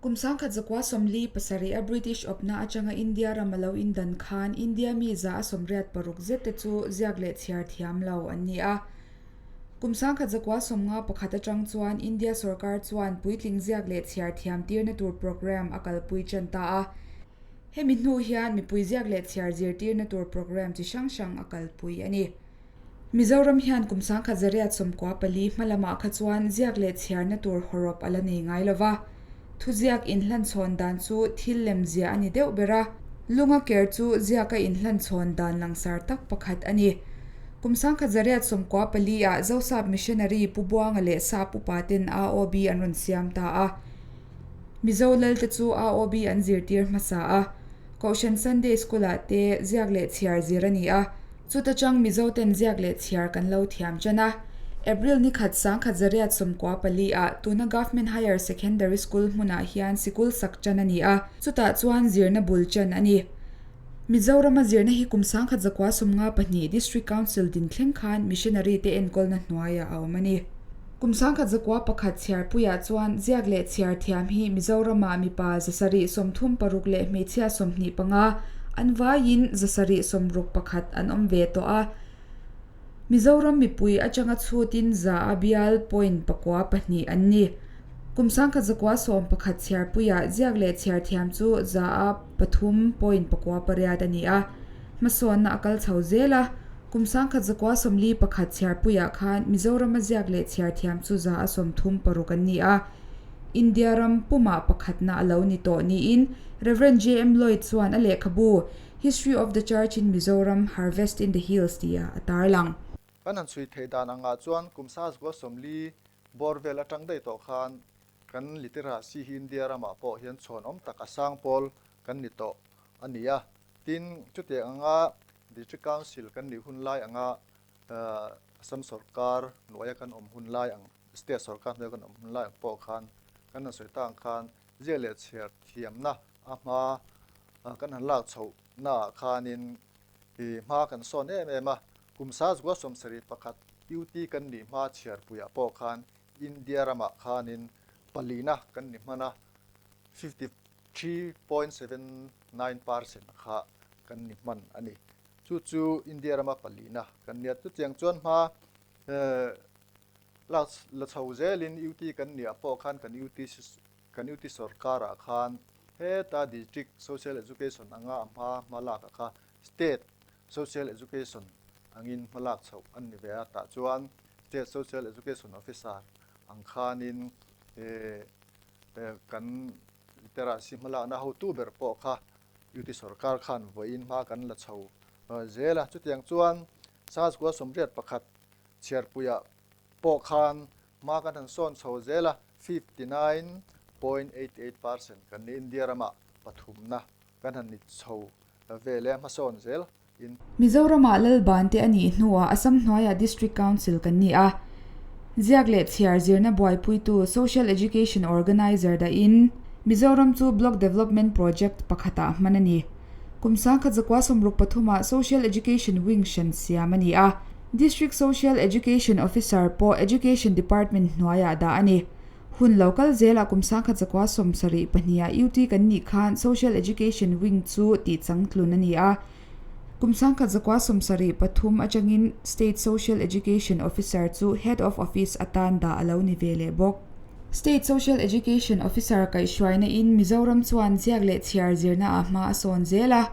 Kum 1947 a British awpna atanga India ram a lo indan khan India mi 86% zet te chu ziak leh chhiar thiam lo an ni a. Kum 1951 atang chuan India sorkar chuan puitling ziak leh chhiar thiam tirna tur programme a kalpui tan ta a. Hemi hnu hian mipui ziak leh chhiar zirtirna tur programme chi hrang hrang a kalpui a ni. Mizoram hian kum 1994 hma lamah kha chuan ziak leh chhiarna tur hawrawp a la nei ngai lo va. Thuziak inhlanchhawn dan chu thil lem zia a ni deuh ber a, lunga ker chu ziaka inhlanchhawn dan langsar tak pakhat a ni. Kum 1994 ah Zosap Missionary Pu Buanga leh Sap upa ten AOB an rawn siam ta a. Mizo Lalte chu AOB an zirtir hmasa a, Kohhran Sunday School ah te ziak leh chhiar zir a ni a. Chuta chang Mizo ten ziak leh chhiar kan lo thiam ṭan a. April ni khat 1994 ah tuna Government Higher Secondary School hmunah hian sikul sak ṭan a ni a, chutah chuan zirna bul ṭan a ni. Mizorama zirna hi kum 1952 District Council din thleng khan missionary te enkawlna hnuaiah a awm a ni. Kum 1901 chhiarpuiah chuan ziak leh chhiar thiam hi Mizoramah mipa 736 leh hmeichhia 25, an vaiin 761 an awm ve tawh a. Mizoram mipui atanga chhutin za a bial point pakua pahnih an ni. Kum 1911 chhiarpuiah ziak leh chhiar thiam chu za a pathum point pakua pariat a ni a. Hmasawnna a kal chho zel a, kum 1941 chhiarpuiah khan Mizorama ziak leh chhiar thiam chu 36% an ni a, India ram pumah pakhatna a lo ni tawh niin Rev. JM Lloyd chuan a lehkhabu History of the Church in Mizoram, Harvest in the Hills tihah a tarlang. Kan han chhui theih dan angah chuan kum 1940 bawr vel atang daih tawh khan kan literacy hi India ramah pawh hian chhuanawm tak a sang pawl kan ni tawh a ni a. Tin, chutiang anga District Council kan nih hun lai anga Assam sorkar hnuaia kan awm hun lai ang, State sorkar hnuaia kan awm hun lai ang pawh khan kan han sawi tak ang khan ziak leh chhiar thiamna a hma kan han lak chhohnaah khanin hma kan sawn em em a. Kum 1971 UT kan nih hma chhiarpuiah pawh khan India ramah khanin palina kan ni hman a, 53.79% kha kan ni hman a ni. Chu chu India rama palina kan nia. Chutiang chuan hma lak la chho zelin UT kan niah pawh khan kan UT kan UT sorkarah khan heta District Social Education anga a hma hma lakah kha State Social Education angin hma lak chhoh an ni ve a. Tah chuan State Social Education Officer ang khanin kan literacy hmalakna hotu ber pawh kha UT sorkar khan vawiin hma kan la chho zel a. Chutiang chuan 1981 chhiarpuiah pawh khan hma kan han sawn chho zel a, 59.88% kan ni India ramah pathumna kan han ni chho vel e, hmasawn zel in. Mizoramah Lalban te a nih hnuah Assam hnuaiah District Council kan ni a. Ziak leh chhiar zirna buaipuitu Social Education Organiser dahin Mizoram chu Block Development Project pakhatah hman a ni. Kum 1963 ah Social Education Wing hran siam a ni a. District Social Education Officer pawh Education Department hnuaiah dah a ni. Hun lo kal zelah kum 1972 ah UT kan nih khan Social Education Wing chu tih changtlun a ni a. Kum 1973 atangin State Social Education Officer chu Head of Office atan dah a lo ni ve leh bawk. State Social Education Officer kaihhruaina in Mizoram chuan ziak leh chhiar zirna ah hma a sawn zel a.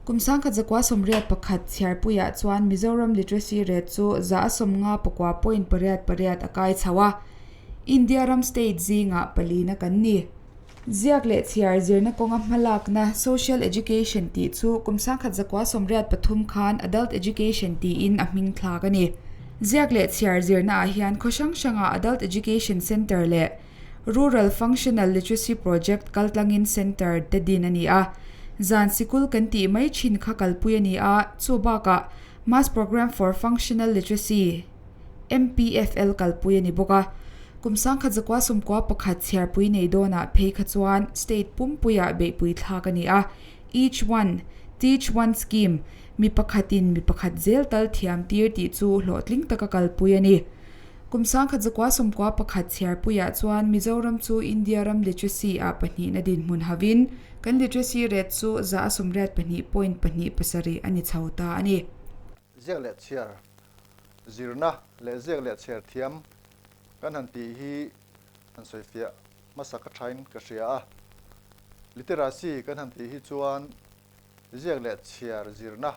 Kum 1981 chhiarpuiah chuan Mizoram Literacy Rate chu 59.88 a kai chho a. India ram state zingah palina kan ni. Ziak leh chhiar zirna kawnga hmalakna Social Education tih chu kum 1983 khan Adult Education tiin a hming thlak a ni. Ziak leh chhiar zirnaah hian khaw hrang hrangah Adult Education Centre leh Rural Functional Literacy Project kaltlangin Centre te din a ni a. Zan sikul kan tih mai thin kha kalpui a ni a, chu bakah Mass Programme for Functional Literacy, MPFL kalpui a ni bawk a, kum 1991 chhiarpui nei dawnah phei kha chuan state pumpuiah beihpui thlak a ni a, Each One, Teach One Scheme, mi pakhatin mi pakhat zel tal thiam tir tih chu hlawhtling taka kalpui a ni. Kum 1991 chhiarpuiah chuan Mizoram chu India ram literacy ah pahnihna dinhmun havin kan literacy rate chu 82.27 a ni chho ta a ni. Ziak leh chhiar zirna leh ziak leh chhiar thiam kan han tih hi han sawifiah hmasa ka thain ka hria a. Literacy kan han tih hi chuan ziak leh chhiar zirna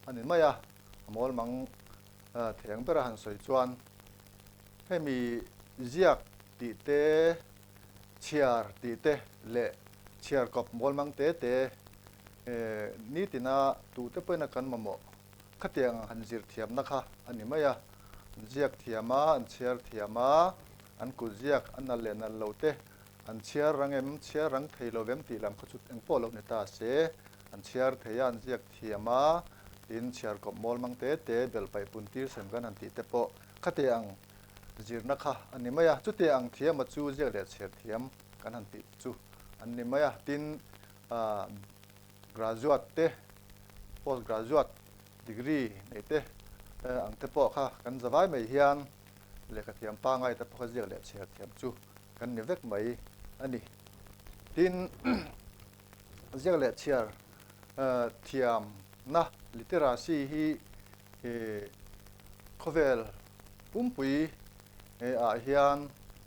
a ni mai a, a mawl mang thei ang bera han sawi chuan hemi ziak tih te, chhiar tih te leh chhiar kawp mawl mang te te nitina tute pawhin a kan mamawh khatiang ang han zir thiamna kha a ni mai a. An ziak thiam a, an chhiar thiam a, an kut ziak a nal leh nal lo te, an chhiar rang em, chhiar rang thei lo vem tih lam kha chu engpawh lo ni ta se, an chhiar thei a, an ziak thiam a, tin chhiar kawp mawl mang te te bel paih pun tir sem kan han tih te pawh khati ang zirna kha a ni mai a, chuti ang thiama chu ziak leh chhiar thiam kan han tih chu an ni mai a, tin graduate te post graduate degree nei te ang te pawh kha kan zavai mai hian lehkha thiam pangai te pawh kha ziak leh chhiar thiam chu kan ni vek mai a ni. Tin ziak leh chhiar thiamna literacy hi khawvel pumpui ah hian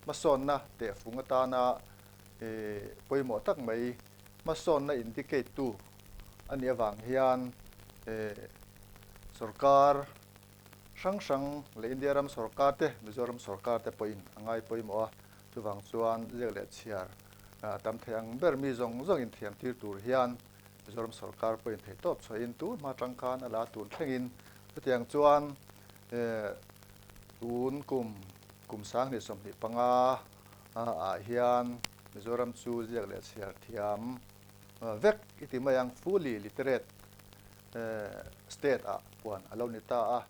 hmasawnna tehfung atana pawimawh tak mai hmasawnna indicate tu a nih avang hian sorkar hrang hrang leh India ram sorkar te, Mizoram sorkar te pawhin a ngai pawimawh a, chuvang chuan ziak leh chhiar tam thei ang ber mi zawng zawng inthiam tir tur hian Mizoram sorkar pawhin theihtawp chhuahin tun hma tang khan a la tun thlengin chutiang chuan tun kum kum 2025 ah hian Mizoram chu ziak leh chhiar thiam vek i ti mai ang, fully literate state ah puan a lo ni ta a.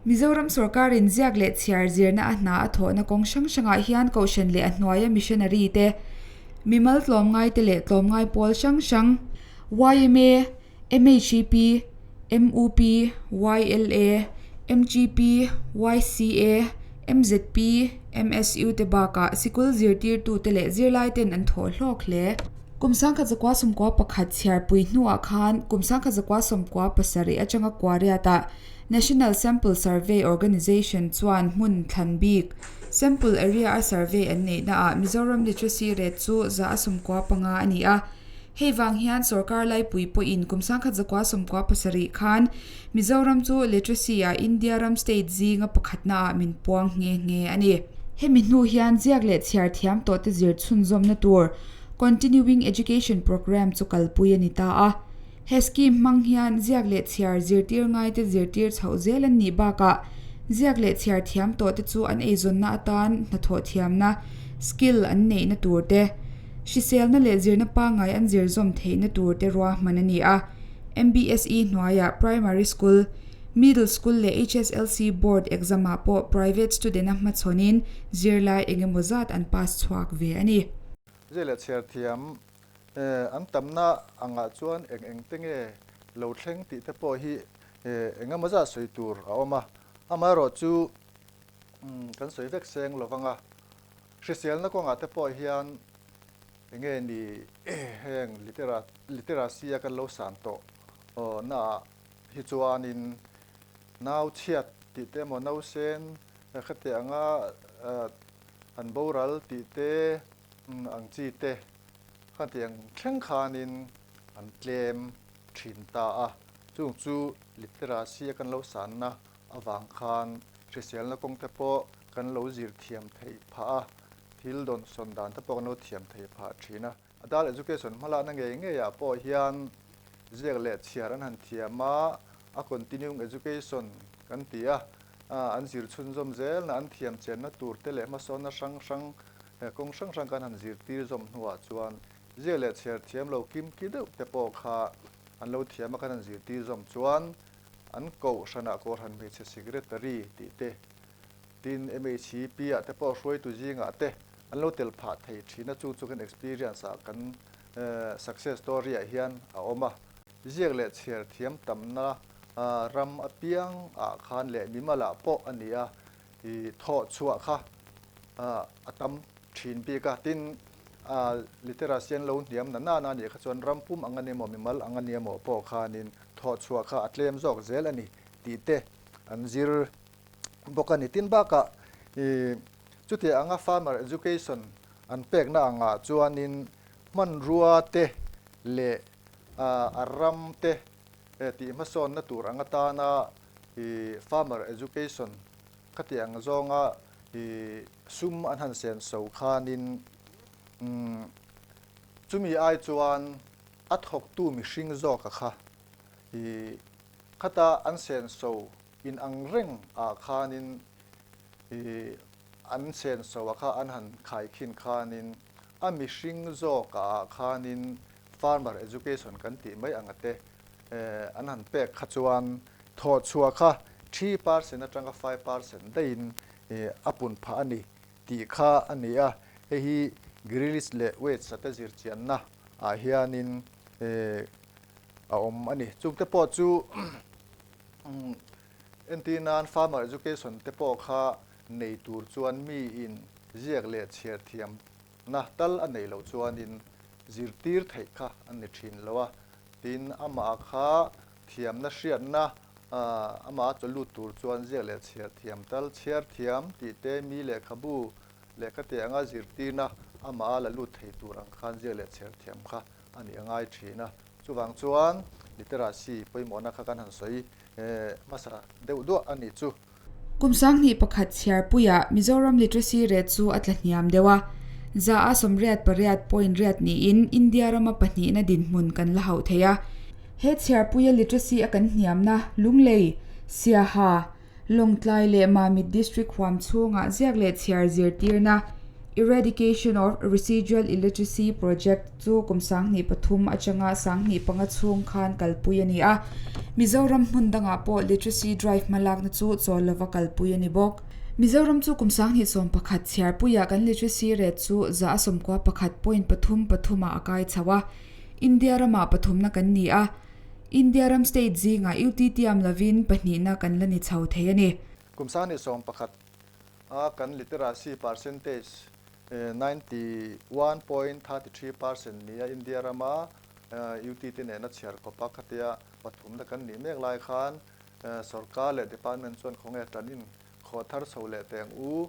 Mizoram sorkarin ziak leh chhiar zirna a hna a thawhna kawng hrang hrangah hian kohhran leh a hnuaia missionary te, mimal tlawmngai te leh tlawmngai pawl hrang hrang, yma, MHEP, MUP, YLA, MGP, YCA, MZP, MSU te bakah sikul zirtirtute leh zirlaiten an thawh hlawk hle. Kum 1991 chhiarpui hnuah khan kum 1997 atanga Kuariatah National Sample Survey Organisation chuan hmun thlan bik, sample area a survey an neihna ah Mizoram literacy rate chu 95 a ni a. Hei vang hian sorkar laipui pawhin kum 1997 khan Mizoram chu literacy ah India ram state zinga pakhatna ah min puang nghe nghe a ni. Hemi hnu hian ziak leh chhiar thiam tawh te zir chhunzawmna tur Continuing Education Programme chu kalpui a ni ta a. He scheme hmang hian ziak leh chhiar zirtir ngaite zirtir chhoh zel an nih bakah ziak leh chhiar thiam tawh te chu an eizawnna atan hnathawh thiamna, skill, an neihna tur te, hriselna leh zirna pangngai an zir zawm theihna tur te ruahman a ni a. MBSE hnuaiah Primary School, Middle School leh HSLC Board exam ah pawh private student a hmachhawnin zirlai engemaw zat an pass chhuak ve a ni. Ziak leh chhiar thiam An tamna angah chuan eng eng te nge lo thleng tih te pawh hi eng emaw zat sawi tur a awm a. Amaherawh chu kan sawi vek seng lo vang a, hriselna kawngah te pawh hian eng nge ni heng literacy a kan lo san tawh naah hi chuanin nau chhiat tih te emaw nausen khatiang anga an boral tih te ang chi te Khatiang thleng khanin an tlem thin ta a, chung chu literacy a kan lo sanna avang khan hriselna kawng te pawh kan lo zir thiam theih phah a, thil dawnsawn dan te pawh kan lo thiam theih phah thin a. Adult education hmalakna ngei ngeiah pawh hian ziak leh chhiar an han thiam a, a continuing education kan ti a, an zir chhunzawm zelna an thiam chenna tur te leh hmasawnna hrang hrang He kawng hrang hrang kan han zirtir zawm hnuah chuan ziak leh chhiar thiam lo kim ki deuh te pawh kha an lo thiam a kan han zirtir zawm chuan an kohhranah Kohhran Hmeichhe Secretary tih te, tin MHCP ah te pawh hruaitu zingah te an lo tel phah thei thin a, chu chu kan experience ah kan success story ah hian a awm a. Ziak leh chhiar thiam tamna ram apiang ah khan leh mimal ah pawh a ni a. I thawh chhuah kha a tam thin bik a, tin literacy an lo hniam na nana a nih kha chuan ram pum ang a ni maw, mimal ang a ni emaw pawh khanin thawh chhuah kha a tlem zawk zel a ni tih te an zir bawk a ni. Tin bakah i chuti anga farmer education an pekna angah chuanin hmanrua te leh a ram te tih hmasawnna tur ang atana i farmer education khati ang zawnga i sum an han sen so khanin chumi ai chuan a thawktu mihring zawka kha i khata an sen so in ang reng ah khanin i an sen so a kha an han khaikhin khanin a mihring zawka ah khanin farmer education kan tih mai anga te an han pek kha chuan thawhchhuah kha 3% atanga 5% daihin a pun phah a ni tih kha a ni a. Hei hi Grealish leh Waits-a te zirchianna ah hianin a awm a ni. Chungte pawh chu entir nan farmer education te pawh kha nei tur chuan miin ziak leh chhiar thiam na tal a neih loh chuanin zirtir theih kha a ni thin lo a. Tin, amah kha thiamna hriatna amah a chaw lut tur chuan ziak leh chhiar thiam tal, chhiar thiam tih te, mi lehkhabu lehkha teh anga zirtirna amah a la lut thei tur ang khan ziak leh chhiar thiam kha a nih a ngai thin a. Chuvang chuan literacy pawimawhna kha kan han sawi hmasa deuh duah a nih chu. Kum 2001 chhiarpuiah Mizoram literacy rate chu a tla hniam deuh a, 88.8 point riat niin India rama pahnihna dinhmun kan la hauh thei a. He chhiarpuia literacy a kan hniamna Lunglei, Siaha, Lawngtlai leh Mamit District huam chhungah ziak leh chhiar zirtirna Eradication of Residual Illiteracy Project chu kum 2003 atanga 2005 chhung khan kalpui a ni a. Mizoram hmun dangah pawh Literacy Drive hmalakna chu chawl lova kalpui a ni bawk. Mizoram chu kum 2011 chhiarpuiah kan literacy rate chu 91.33 ah a kai chho a, India ramah pathumna kan ni a, India ram state zingah UT tiam lovin pahnihna kan la ni chho thei a ni. Kum 2011 a kan literacy percentage 91.33% nia India rama UT te nena chhiar khawpa khatia pathumna kan nih mek lai khan sorkar leh department chuan khawnge tan in khawh thar chho leh teng u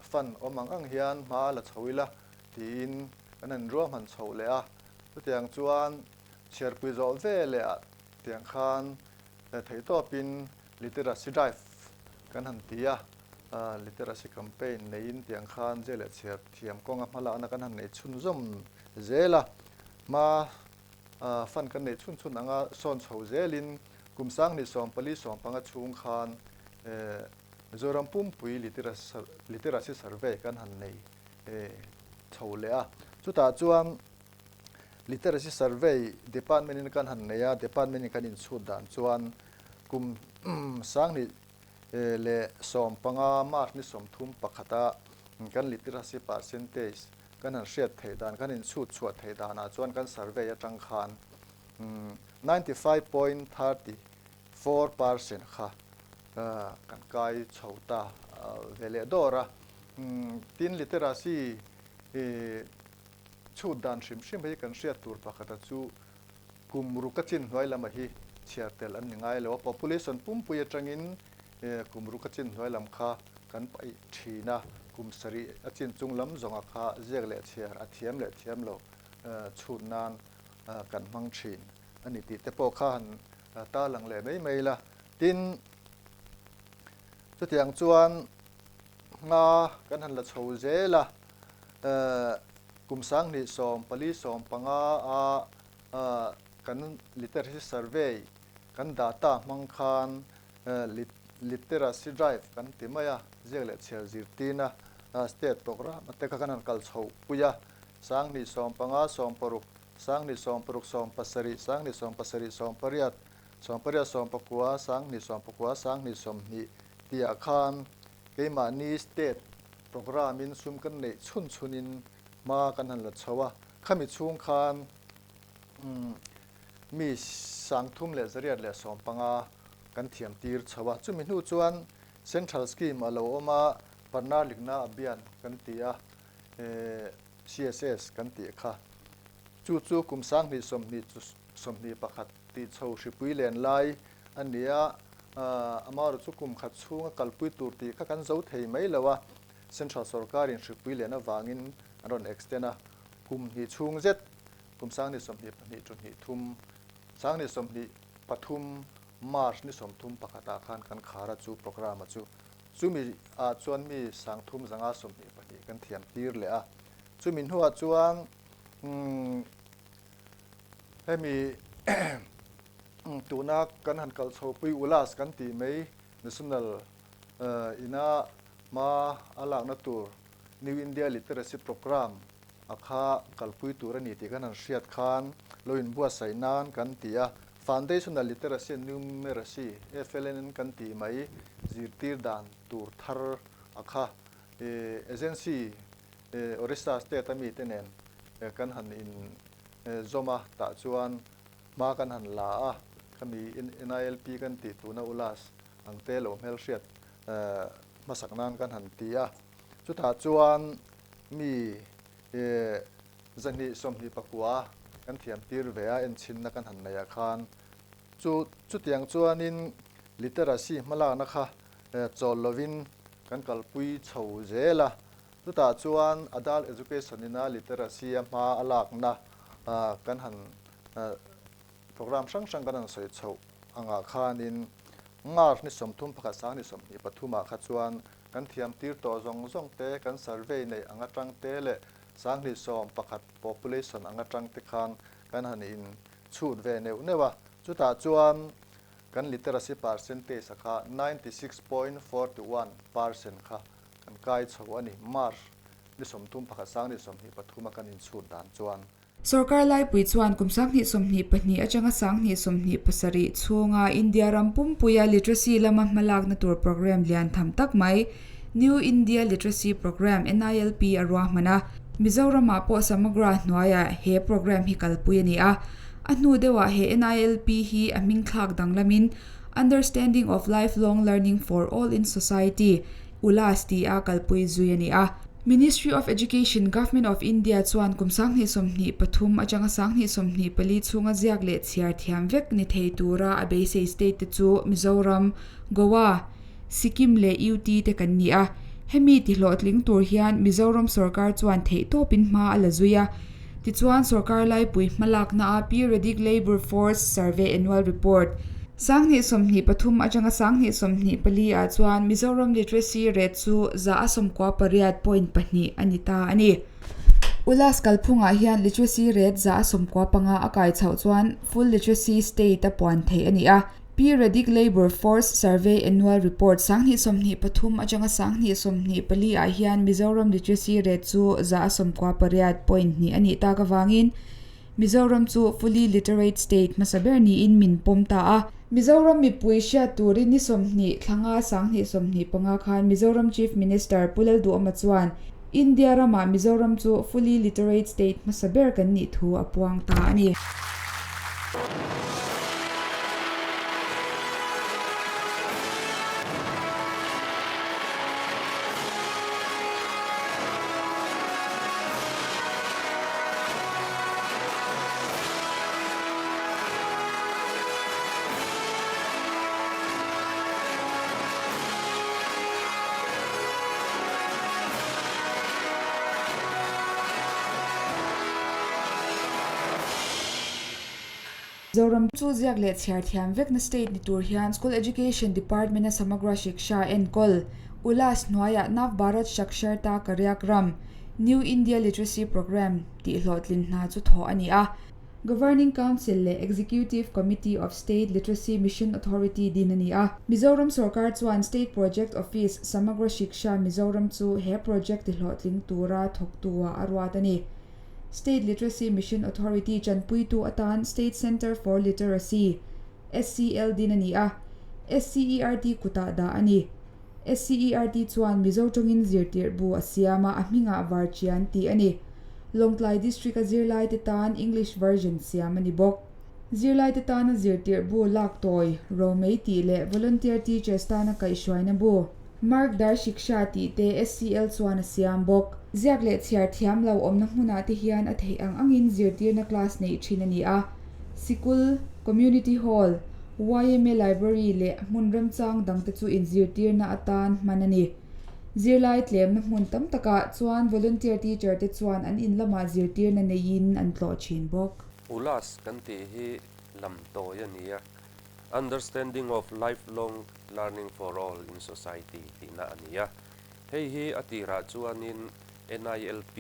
fund awm ang ang hian hma la chho ila tiin kan han ruahman chho leh a. Chutiang chuan chhiarpui zawh ve leh ah tiang khan theihtawpin literacy drive kan han ti a, literacy campaign neiin tiang khan ziak leh chhiar thiam kawnga hmalakna kan han nei chhunzawm zel a, hma fund kan neih chhun chhun anga sawn chho zelin kum 2014 15 chhung khan Mizoram pumpui literacy survey kan han nei chho leh a, chutah chuan literacy survey department in kan han nei a, department in kan inchhut dan chuan kum 2015 March ni 31 a kan literacy percentage kan han hriat theih dan, kan inchhut chhuah theih danah chuan kan survey atang khan 95.34% kha kan kai chho ta ve leh dawr a. Tin, literacy chhut dan hrim hrim hi kan hriat tur pakhata chu kum ruk a chin hnuai lama hi chhiar tel an ni ngai lo a, population pumpui atangin kum ruk a chin hnuai lam kha kan paih thin a, kum sarih a chin chung lam zawnga kha ziak leh chhiar a thiam leh thiam lo chhut nan kan hmang thin a ni tih te pawh kha han tarlang leh mai mai la. Tin, chutiang chuan hma kan han la chho zel a, kum 2014 a kan literacy survey kan data hmang khan literacy drive kan ti mai a, ziak leh chhiar zirtirna state programme te kha kan han kal chho pui a, 2015 16, 2016 17, 2016 18, 19, 19 20 tihah khan keimahni state programme in sum kan neih chhun chhunin hma kan han la chho a, khami chhung khan mi 315 kan thiam tir chho a, chumi hnu chuan. Central scheme a lo awm a, Parna Likna Abhiyan kan ti a, CSS kan tih kha. Chu chu kum 20 21 tih chho hripui len lai a ni a, amaherawhchu chu kum khat chhunga kalpui tur tih kha kan zo thei mai lo a, Central sorkarin hripui len avangin an rawn extend a, kum hnih chhung zet, kum 2022 chu hnih thum, 2023 March ni 31 ah khan kan khar a chu programme a chu. Chumi ah chuan mi 3522 kan thiam tir leh a. Chumi hnuah chuan hemi tuna kan han kal chho pui ULAS kan tih mai National ina hma a lakna tur New India Literacy Programme a kha kalpui tur a ni tih kan han hriat khan lo inbuatsaih nan kan ti a. Foundational Literacy and Numeracy, FLNN, kan tih mai zirtir dan tur thar a kha agency Orissa state a mite nen kan han in zawm a, tah chuan hma kan han la a, khami NILP kan tih tuna ULAS ang te lo hmelhriat hmasak nan kan han ti a. Chutah chuan mi 229 kan thiam tir ve a, enchinna kan han neih ah khan chu chutiang chuanin literacy hmalakna kha chawl lovin kan kalpui chho zel a. Chutah chuan adult education ina literacy a hma a lakna kan han Program hrang hrang kan han sawi chhoh angah khanin March ni 31 2023 ah kha chuan kan thiam tir tawh zawng zawng te, kan survey neih ang atang te leh 2011 population ang atang te khan kan han in chhut ve neuh neuh a. Chutah chuan kan literacy percentage a kha 96.41% kha kan kai chho a ni, March ni 31 2023 a kan inchhut dan chuan. Sorkar laipui chuan kum 2022 atanga 2027 chhunga India ram pumpuia literacy lama hmalakna tur programme lian tham tak mai New India Literacy Programme, NILP, a ruahman a. Mizoramah pawh Samagra hnuaiah he programme hi kalpui a ni a. A hnu deuhah he NILP hi a hming thlak danglamin Understanding of Lifelong Learning for All in Society, ULAS, tia kalpui zui a ni a. Ministry of Education, Government of India chuan kum 2023 atanga 2024 chhunga ziak leh chhiar thiam vek ni thei tura a beisei state te chu Mizoram, Goa, Sikkim leh UT te kan ni a. Hemi tihlawhtling tur hian Mizoram sorkar chuan theihtawpin hma a la zui a. Tichuan sorkar laipui hmalakna a Periodic Labour Force Survey Annual Report, 2023 atanga 2024 ah chuan Mizoram Literacy Rate chu 98.2 a ni ta a ni. Ulas kalphungah hian Literacy Rate 95 a kai chhoh chuan Full Literacy State a puan theih a ni a. Periodic Labour Force Survey Annual Report 2023 atanga 2024 ah hian Mizoram Literacy Rate chu 98.1 a nih tak avangin Mizoram chu Fully Literate State hmasa ber niin min pawm ta a. Mizoram mipui hriat turin ni 20 thlanga 2025 khan Mizoram Chief Minister Pu Lalduhawma chuan India ramah Mizoram chu Fully Literate State hmasa ber kan nih thu a puang ta a ni. Zoram chu ziak leh chhiar thiam vekna state ni tur hian School Education Department-a Samagra Shiksha enkawl ULAS hnuaiah Nav Bharat Saksharta Karyakram, New India Literacy Programme, tih hlawhtlin hna chu thawh a ni a. Governing Council leh Executive Committee of State Literacy Mission Authority din a ni a. Mizoram sorkar chuan State Project Office, Samagra Shiksha Mizoram chu he project tihlawhtling tura thawktu-ah a ruat a ni. State Literacy Mission Authority chanpuitu atan State Centre for Literacy, SCL, din a ni a, SCERT kutah dah a ni. SCERT chuan Mizo tawngin zirtirh bu a siam a, a hmingah Varchian tih a ni. Lawngtlai District-a zirlaite tan English version siam a ni bawk. Zirlaite tana zirtirh bu lak tawi, Romei tih leh Volunteer Teachers tana kaihhruaina bu. Margdarshiksha tih te SCL chuan a siam bawk. Ziak leh chhiar thiam lo awmna hmunah te hian a theih ang angin zirtirna class neih thin a ni a. Sikul, Community Hall, yma Library leh hmun remchang dangte chu inzirtirna atan hman a ni. Zirlai tlemna hmun tam takah chuan volunteer teacher te chuan an in lamah zirtirna neiin an tlawh thin bawk. Ulas kan tih hi lam tawi a ni a, Understanding of Lifelong Learning for All in Society tihna a ni a. Hei hi a tirah chuanin NILP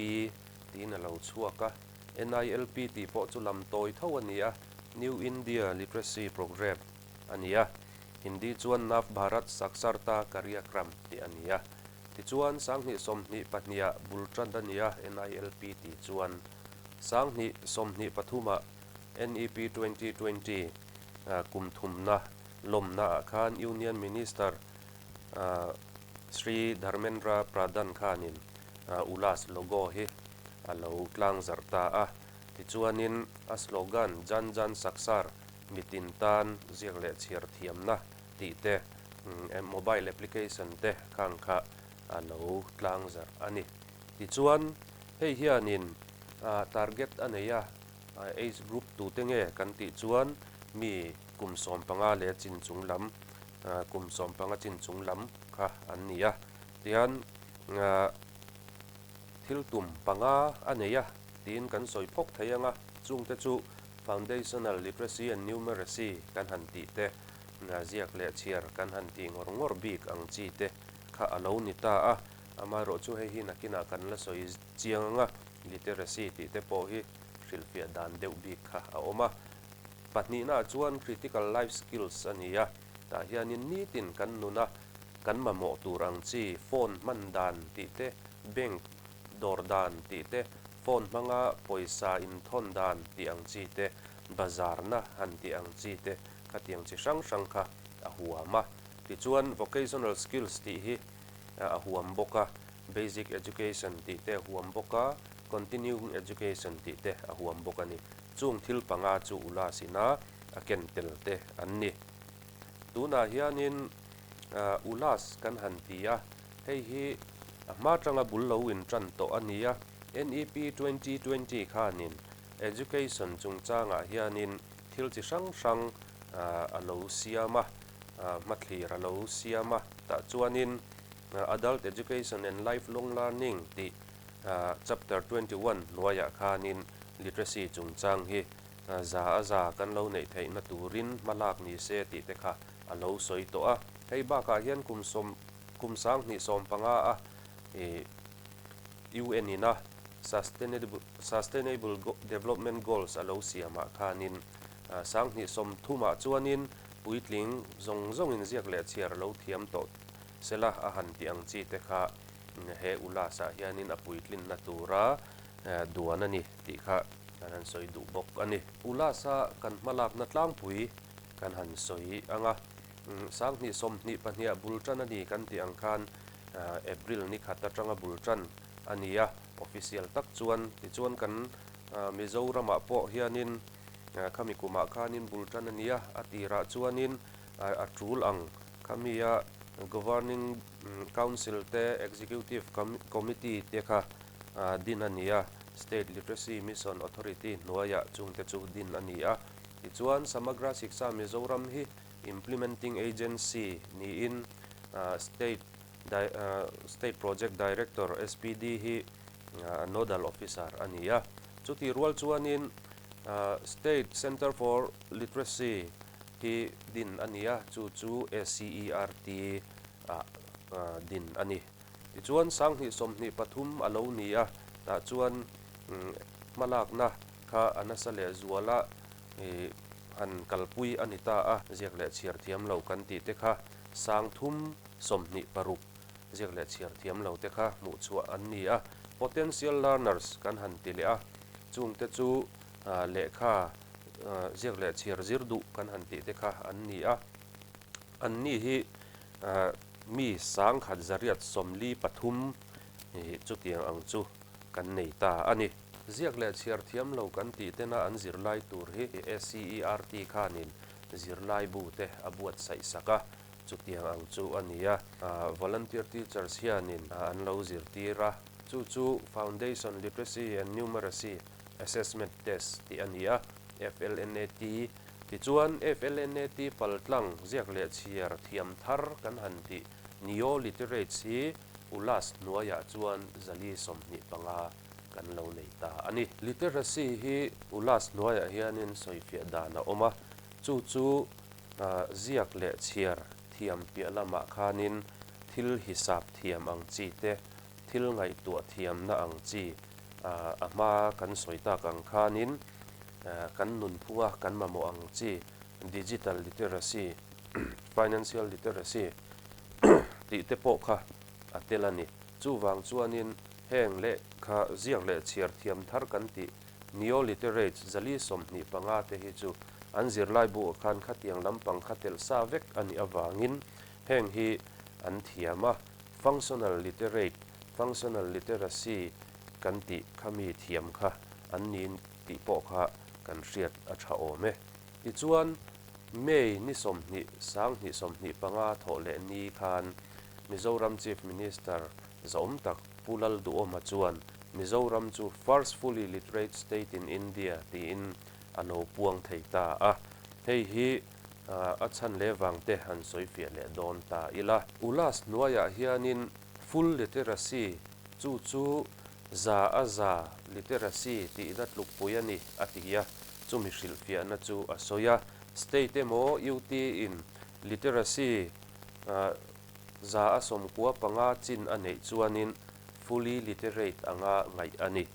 tiin a lo chhuak a, NILP tih pawh chu lam tawi tho a ni a, New India Literacy Programme a ni a, Hindi chuan Nav Bharat Saksharta Karyakram tih a ni a. Tichuan, 2022 ah bul tan a ni a, NILP tih chuan 2023 ah NEP 2020 kum thumna lawmna ah khan Union Minister Shri Dharmendra Pradhan khanin Ulas logo hi a lo tlang zarh ta a. Tichuanin a slogan Jan Jan Saksar, mitin tan ziak leh chhiar thiamna tih te, mobile application te khang kha a lo tlang zarh a ni. Tichuan hei hianin target a nei a, age group tute nge kan tih chuan mi kum 15 leh chin chung lam, kum 15 chin chung lam kha an ni a. Tihian thil tum panga a nei a tiin kan sawi phawk thei ang a, chungte chu Foundational Literacy and Numeracy kan han tih te, ziak leh chhiar kan han tih ngawr ngawr bik ang chi te kha a lo ni ta a. Amaherawh chu hei hi nakinah kan la sawi chiang ang a, literacy tih te pawh hi hrilhfiah dan deuh bik kha a awm a. Pahnihnaah chuan critical life skills a ni a, tah hianin nitin kan nuna kan mamawh tur ang chi phone hman dan tih te, bank dawr dan tih te, phone hmanga pawisa inthawn dan tih ang chi te, bazarna han tih ang chi te khatiang chi hrang hrang kha a huam a. Tichuan vocational skills tih hi a huam bawk a, basic education tih te a huam bawk a, continuing education tih te a huam bawk a ni. Chung thil panga chu Ulas ina a ken tel te an ni. Tunah hianin Ulas kan han ti a, hei hi a hma tanga bul lo in tan tawh a ni a, NEP 2020 khanin education chungchangah hianin thil chi hrang hrang a lo siam a, hmathlir a lo siam a, tah chuanin Adult Education and Lifelong Learning tih chapter 21 hnuaiah khanin literacy chungchang hi za a za kan lo neih theihna turin hmalak ni se tih te kha a lo sawi tawh a. Hei bakah hian kum sawm kum 2015 a UN ina Sustainable Development Goals a lo siamah khanin 2030 ah chuanin puitling zawng zawngin ziak leh chhiar a lo thiam tawh sela a han tih ang chi te kha he Ulas-ah hianin a puitlinna tura duan a ni tih kha kan han sawi duh bawk a ni. Ulas-a kan hmalakna tlangpui kan han sawi ang a, 2022 ah bul tan a ni kan tih ang khan April ni khat atanga bul tan a ni a, official tak chuan tichuan kan Mizoramah pawh hianin khami kumah khanin bul tan a ni a, a tirah chuanin a tul ang khamia Governing Council te Executive Committee te kha din a ni a, State Literacy Mission Authority hnuaiah chungte chu din a ni a. Tichuan Samagra Shiksha Mizoram hi Implementing Agency niin State State Project Director, SPD, hi Nodal Officer a ni a. Chutih rual chuanin State Centre for Literacy hi din a ni a, chu chu SCERT ah din a ni. Tichuan 2023 a lo ni a, tah chuan hmalakna kha a nasa leh zuala han kalpui a ni ta a, ziak leh chhiar thiam lo kan tih te kha 326 ziak leh chhiar thiam lo te kha hmuh chhuah an ni a, potential learners kan han ti leh a, chungte chu lehkha ziak leh chhiar zir duh kan han tih te kha an ni a, an ni hi mi 1843 chutiang ang chu kan nei ta a ni. Ziak leh chhiar thiam lo kan tih tena an zirlai tur hi SCERT khanin zirlai bu te a buatsaih sak a. Chutiang ang chu a ni a, volunteer teachers hianin an lo zirtir a, chu chu Foundation Literacy and Numeracy Assessment Test tih a ni a, FLNAT. Tichuan, FLNAT paltlang ziak leh chhiar thiam thar kan han tih Neo-literates hi ULAS hnuaiah chuan 425 kan lo nei ta a ni. Literacy hi ULAS hnuaiah hianin sawifiah dan a awm a, chu chu ziak leh chhiar thiam piah lamah khanin thil hisap thiam ang chi te, thil ngaihtuah thiamna ang chi a hma kan sawi tak ang khanin kan nunphunga kan mamawh ang chi digital literacy, financial literacy tih te pawh kha a tel a ni. Chuvang chuanin heng lehkha ziak leh chhiar thiam thar kan tih Neo-literates 425 te hi chu an zirlai buah khan khatiang lampang kha telh sa vek a nih avangin heng hi an thiam a, functional literate, functional literacy kan tih kha mi thiam kha an ni tih pawh kha kan hriat a tha awm e. Tichuan, May ni 20, 2025 thawh leh ni khan Mizoram Chief Minister Zaawm tak Pu Lalduhawma chuan Mizoram chu First Fully Literate State in India tiin a lo puang thei ta a. Hei hi a chhan leh vang te han sawi fiah leh dawn ta ila. ULAS hnuaiah hianin Full Literacy chu chu za a za literacy tihna tlukpui a ni a ti a, chumi hrilhfiahna chu a sawi a. State emaw UT in literacy 95% chin a neih chuanin fully literate anga ngaih a ni,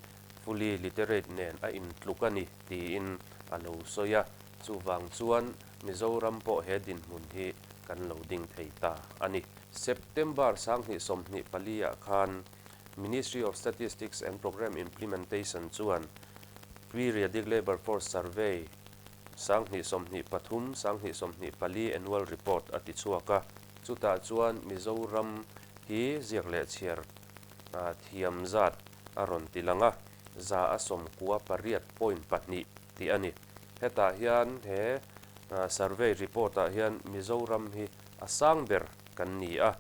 fully literate nen a intluk a ni tiin a lo sawi a, chuvang chuan Mizoram pawh he dinhmun hi kan lo ding thei ta a ni. September 2024 ah khan Ministry of Statistics and Programme Implementation chuan Periodic Labour Force Survey 2023, 2024 Annual Report a ti chhuak a. Chutah chuan Mizoram hi ziak leh chhiar thiam zat a rawn ti lang a, 98.2 tih a ni. Hetah hian he survey report ah hian Mizoram hi a sang ber kan ni a,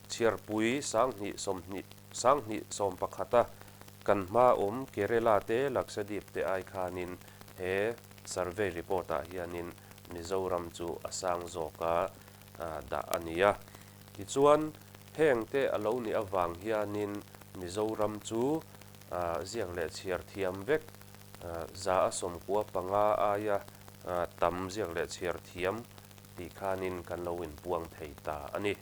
chhiarpui 2020, 2021 a kan hma awm Kerala te Lakshadweep te ai khanin he survey report ah hianin Mizoram chu a sang zawk a dah a ni a. Tichuan, heng te a lo nih avang hianin Mizoram chu ziak leh chhiar thiam vek 95% aia tam ziak leh chhiar thiam tih khanin kan lo inpuang thei ta a ni.